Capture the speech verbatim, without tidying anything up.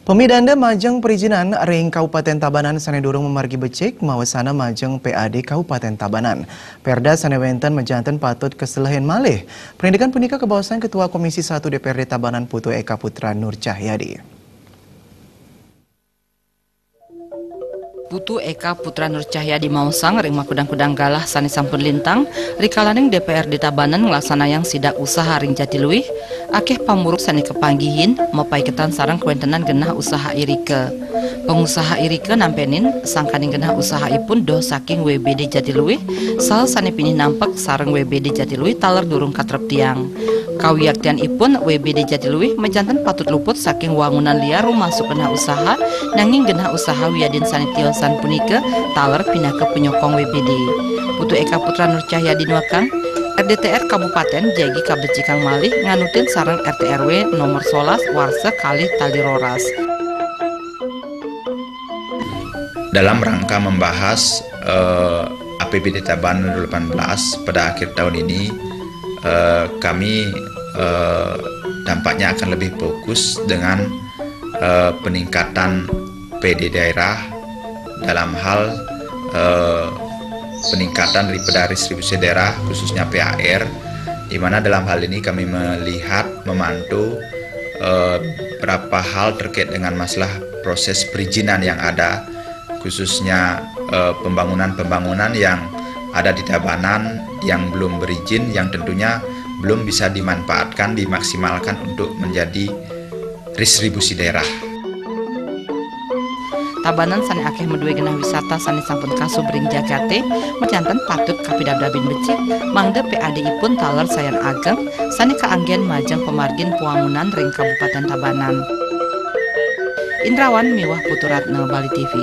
Pemidanda majeng perizinan ring Kabupaten Tabanan sane durung mamargi becik, mawasana majeng P A D Kabupaten Tabanan. Perda sane wenten majanten patut kaselehin malih. Parindikan punika kabaosang Ketua Komisi satu D P R D Tabanan Putu Eka Putra Nur Cahyadi. Putu Eka Putra Nur Cahyadi maosang ring makudang-kudang galah sane sampun lintang, rikalaning D P R D Tabanan nglaksanayang sidak usaha ring Jatiluwih, akeh pamuruk sane kapanggihin, mapaiketan sareng kawentenan genah usaha irika. Pangusaha irika nampenin, sangkaning genah usahaipun doh saking W B D Jatiluwih, saha sane pinih nampek sareng W B D Jatiluwih taler durung katreptiang. Kawiaktianipun, W B D Jatiluwih majanten patut luput saking wangunan liar rumasuk genah usaha, nanging genah usaha wiadin sane tiosan punika taler pinaka panyokong W B D. Putu Eka Putra Nur Cahyadi nuakang, R D T R Kabupaten jagi kabecikang malih nganutin sareng R T R W nomor solas warsa kalih tali roras. Dalam rangka membahas eh, A P B D Tabanan dua ribu delapan belas pada akhir tahun ini, eh, kami eh, tampaknya akan lebih fokus dengan eh, peningkatan P D daerah dalam hal eh, peningkatan daripada distribusi daerah, khususnya P A R, di mana dalam hal ini kami melihat, memantau eh, beberapa hal terkait dengan masalah proses perizinan yang ada, khususnya eh, pembangunan-pembangunan yang ada di Tabanan yang belum berizin, yang tentunya belum bisa dimanfaatkan, dimaksimalkan untuk menjadi distribusi daerah. Tabanan sane akeh madue genah wisata sane sampun kasub ring jagate, majanten patut kapidabdabin becik, mangda P A D-ipun taler sayan ageng, sane kaanggen majeng pamargin pawangunan ring Kabupaten Tabanan. Indrawan miwah Putu Ratna, Bali T V.